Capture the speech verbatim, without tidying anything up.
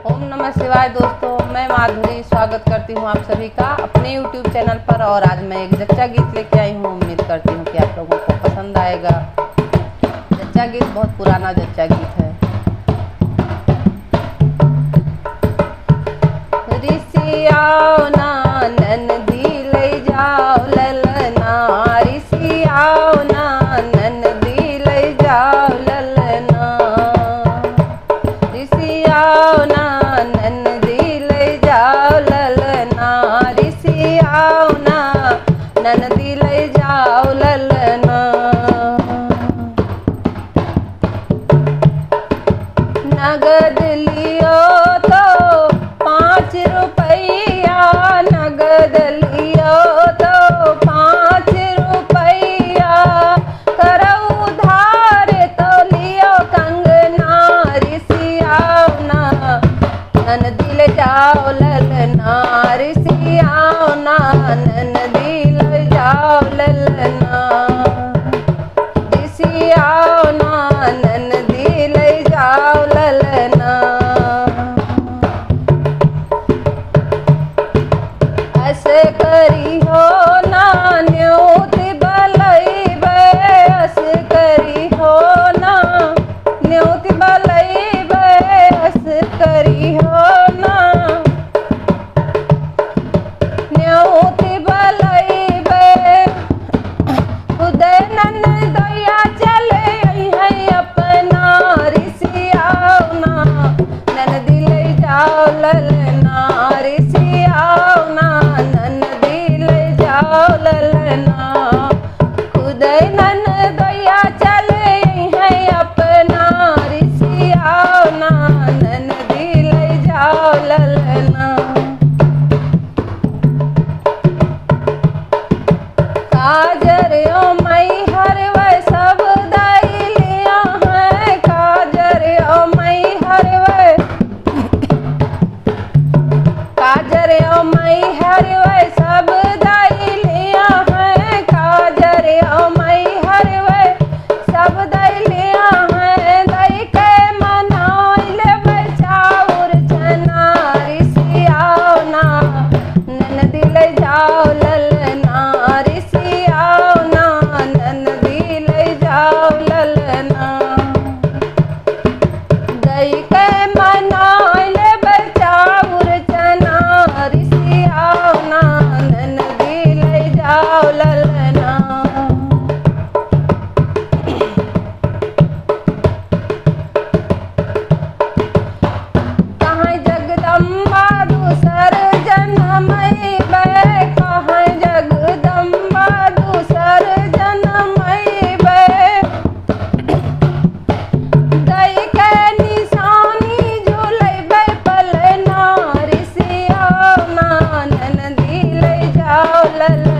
ओम नमः शिवाय दोस्तों, मैं माधुरी स्वागत करती हूँ आप सभी का अपने YouTube चैनल पर। और आज मैं एक जच्चा गीत लेके आई हूँ, उम्मीद करती हूँ कि आप लोगों को पसंद आएगा। जच्चा गीत बहुत पुराना जच्चा गीत है। रिसियाओ ना ननदी लई जाओ ललना, रिसियाओ ना ननदी लई जाओ ललना। रिसियाओ ना ननदी लई जाओ ललना, रिसियाओ ना ननदी लई जाओ ललना। नगद लियो तो पाँच रुपया, नगद लियो तो पाँच रुपया, करो उधार तो लियो कंगना, रिसियाओ ना ननदी लई जाओ ललना, रिसियाओ ना ननदी लई जाओ ललना। रिसियाओ ना ननदी लई जाओ ललना। अस करिहो ना न्योत बलइबे, अस करिहो ना न्योत बलइबे, अस करिहो ना न्योत बलइबे। खुदे ननदइया चले अइहैं अपना, रिसियाओ ना ननदी लई जाओ ललना, रिसियाओ ना ननदी लई जाओ ललना। खुदे ननदइया चले अइहैं अपना, रिसियाओ ना ननदी लई जाओ ललना। काजर ओ मैहर वै सब दइ लिया है, काजर ओ मैहर वै, काजर ओ मैहर वै सब दइ लिया है, काजर ओ मैहर वै सब दइ लिया है, दइ के मनाइ लेबै चाउर चना, रिसियाओ ना ननदी लई जाओ ललना, रिसियाओ ना ननदी लई जाओ ललना। दइ के मनाइ लेबै चाउर चना, रिसियाओ ना ननदी लई जाओ ललना। कहाँ जगदम्बा दूसर जनमइबे, कहाँ जगदम्बा दूसर जनमइबे। दइ के निसानी झुलइबे पलना, रिसियाओ ना ननदी लई जाओ ललना।